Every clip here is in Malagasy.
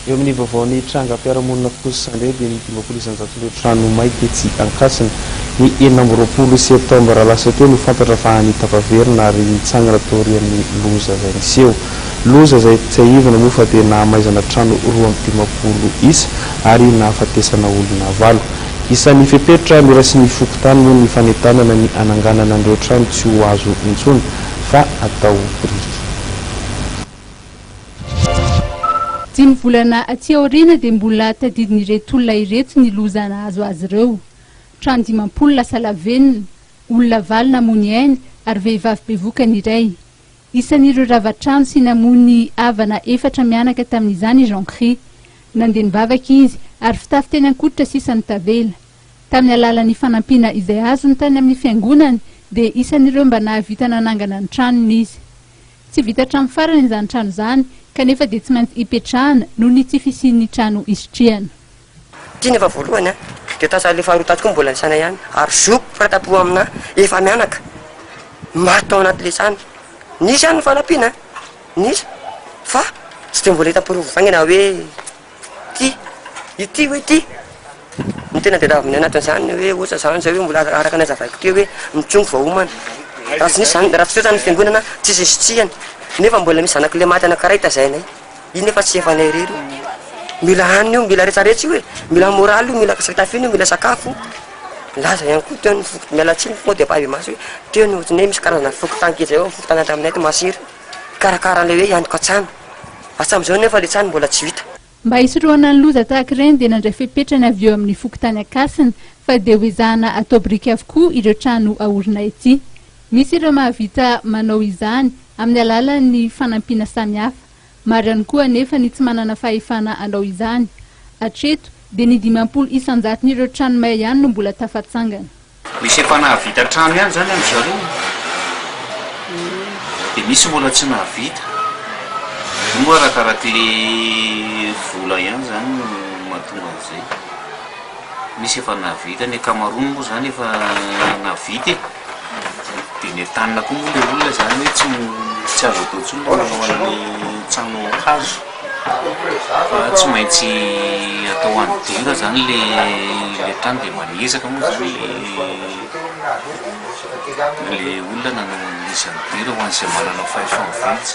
Eo amin'ny vaovaon'ny trangam-piarahamonina kosa indray dia ny 50 isan-jaton'ireo trano may tetsy Ankasina ny 26 septambra lasa teo no fantatra fa any tafaverina ary nitsangana taorian'ny loza izay niseho. Loza izay tsiahivina moa fa dia nahamaizana trano 52 isa ary nahafatesana olona valo. Isan'ny fepetra noraisin'ny fokontany moa ny fanentanana ny hananganana an'ireo trano tsy ho azo intsony fa atao biriky. Dimy volana aty aoriana dia mbola tadidin'ireto olona ireto ny loza nahazo azy ireo. Trano 50 lasa lavenona, olona valo namoy ny ainy ary vehivavy bevoka ny iray. Isan'ireo rava trano sy namoy ny havana efatra mianaka tamin'izany i Jean Chris. Nandeha nivavaka izy ary fitafy teny an-koditra sisa no tavela. Tamin'ny alalan'ny fanampiana izay azony tany amin'ny fiangonany dia isan'ireo mba nahavita nanangana ny tranony izy. Tsy vita hatramin'ny farany izany trano izany kanefa dia tsy maintsy ipetrahana noho ny tsy fisian'ny trano isitrihana. Ity ny efa voalohany an, dia tasa le faharoa tato koa mbola nisaina ihany, ary zokiko mpiray tampo aminà efa mianaka maty tao anaty le trano, nisy ihany ny fanampiana an, nisy fa tsy dia mbola hita porofo vaingana hoe ity, ity hoe ity, ny tena tadiaviny anatin'izany ny hoe ohatra zany zao hoe mbola araka ny hazavaiko teo hoe mitsongo vao homana, raha tsy nisy zany, raha tsy teo zany ny fiangonana tsisy nisitrihana, nefa mbola misy zanak'le maty anankiray tazainay. Io nefa tsy efanay irery io. Mila hanina io, mila retraretra io e, mila moraly io, mila fitafiana io, mila sakafo. Nilaza ihany koa teo ny foko, miala tsiny moa dia ampahibemaso hoe teo ny ohatran'ny hoe misy karazana fokontany kely zay ao, fokontany hatraminay ato Masira, mikarakara an'ilay hoe hiantoka trano. Hatramin'izao nefa ilay trano mbola tsy vita. Mba hisorohana ny loza tahaka ireny dia nandray fepetra ny avy eo amin'ny fokontany Ankasina fa dia hoezahana atao biriky avokoa ireo trano aorina ety. Misy ireo mahavita manao izany amin'ny alalan'ny fanampiana samihafa. Maro ihany koa anefa ny tsy manana fahefana hanao izany. Hatreto dia ny 50 isan-jaton'ireo trano may ihany no mbola tafatsangana. Misy efa nahavita trano ihany izany amin-dry zareo dia misy mbola tsy nahavita. Io moa arakarak'ilay vola ihany izany no mahatonga an'izay. Misy efa nahavita, ny ankamaroany moa izany efa nahavita e. Dia nentanina koa moa ilay olona izany hoe tsy tsy azo atao intsony ilay manao an'ilay trano hazo fa tsy maintsy atao en dur izany ilay ilay trano dia manezaka moa izany ilay ilay olona nanao an'ilay izy en dur ho an'izay manana fahefa-mividy.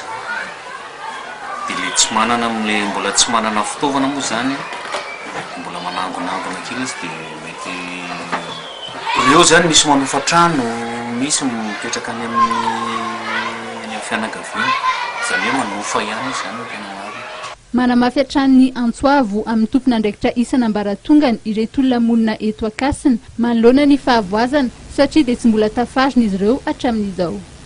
Dia ilay tsy manana amin'ilay mbola tsy manana fitaovana moa izany an, mbola manangonangona kely izy dia mety Ireo izany misy manofa trano, misy mipetraka any amin'ny any amin'ny fianakaviana, izany hoe manofa ihany izy izany no tena marina. Manamafy hatrany ny antso avo amin'ny tompon'andraikitra isan'ambaratongany ireto olona monina eto Ankasina manoloana ny fahavoazana satria dia tsy mbola tafarina izy ireo hatramin'izao.